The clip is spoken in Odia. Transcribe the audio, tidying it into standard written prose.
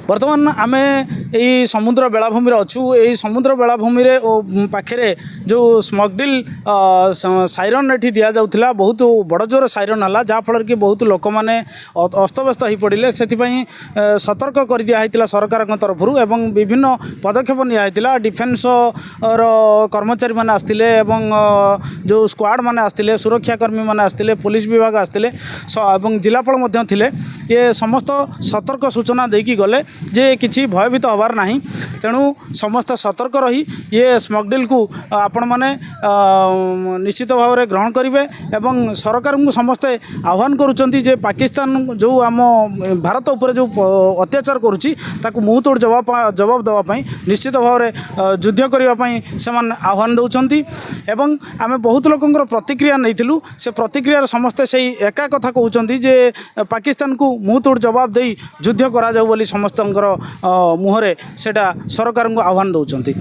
ବର୍ତ୍ତମାନ ଆମେ ଏଇ ସମୁଦ୍ର ବେଳାଭୂମିରେ ଅଛୁ। ଏଇ ସମୁଦ୍ର ବେଳାଭୂମିରେ ଓ ପାଖରେ ଯେଉଁ ସ୍ମକଡ୍ରିଲ୍ ସାଇରନ୍ ଏଠି ଦିଆଯାଉଥିଲା, ବହୁତ ବଡ଼ ଜୋର ସାଇରନ୍ ହେଲା, ଯାହାଫଳରେ କି ବହୁତ ଲୋକମାନେ ଅସ୍ତବ୍ୟସ୍ତ ହୋଇପଡ଼ିଲେ। ସେଥିପାଇଁ ସତର୍କ କରିଦିଆ ହେଇଥିଲା ସରକାରଙ୍କ ତରଫରୁ ଏବଂ ବିଭିନ୍ନ ପଦକ୍ଷେପ ନିଆହେଇଥିଲା। ଡିଫେନ୍ସର କର୍ମଚାରୀମାନେ ଆସିଥିଲେ ଏବଂ ଯେଉଁ ସ୍କ୍ୱାଡ଼୍ ମାନେ ଆସିଥିଲେ, ସୁରକ୍ଷାକର୍ମୀମାନେ ଆସିଥିଲେ, ପୋଲିସ ବିଭାଗ ଆସିଥିଲେ ଏବଂ ଜିଲ୍ଲାପାଳ ମଧ୍ୟ ଥିଲେ। ଇଏ ସମସ୍ତ ସତର୍କ ସୂଚନା ଦେଇକି ଗଲେ ଯେ କିଛି ଭୟଭୀତ ହେବାର ନାହିଁ। ତେଣୁ ସମସ୍ତେ ସତର୍କ ରହି ଇଏ ସ୍ମକଡ୍ରିଲ୍କୁ ଆପଣମାନେ ନିଶ୍ଚିତ ଭାବରେ ଗ୍ରହଣ କରିବେ ଏବଂ ସରକାରଙ୍କୁ ସମସ୍ତେ ଆହ୍ୱାନ କରୁଛନ୍ତି ଯେ ପାକିସ୍ତାନ ଯେଉଁ ଆମ ଭାରତ ଉପରେ ଯେଉଁ ଅତ୍ୟାଚାର କରୁଛି, ତାକୁ ମୁହଁ ତୋଡ଼ ଜବାବ ଦେବା ପାଇଁ ନିଶ୍ଚିତ ଭାବରେ ଯୁଦ୍ଧ କରିବା ପାଇଁ ସେମାନେ ଆହ୍ୱାନ ଦେଉଛନ୍ତି। ଏବଂ ଆମେ ବହୁତ ଲୋକଙ୍କର ପ୍ରତିକ୍ରିୟା ନେଇଥିଲୁ। ସେ ପ୍ରତିକ୍ରିୟାରେ ସମସ୍ତେ ସେଇ ଏକା କଥା କହୁଛନ୍ତି ଯେ ପାକିସ୍ତାନକୁ ମୁହଁ ତୋଡ଼ ଜବାବ ଦେଇ ଯୁଦ୍ଧ କରାଯାଉ ବୋଲି ସମସ୍ତଙ୍କର ମୁହଁରେ ସେଇଟା ସରକାରଙ୍କୁ ଆହ୍ୱାନ ଦେଉଛନ୍ତି।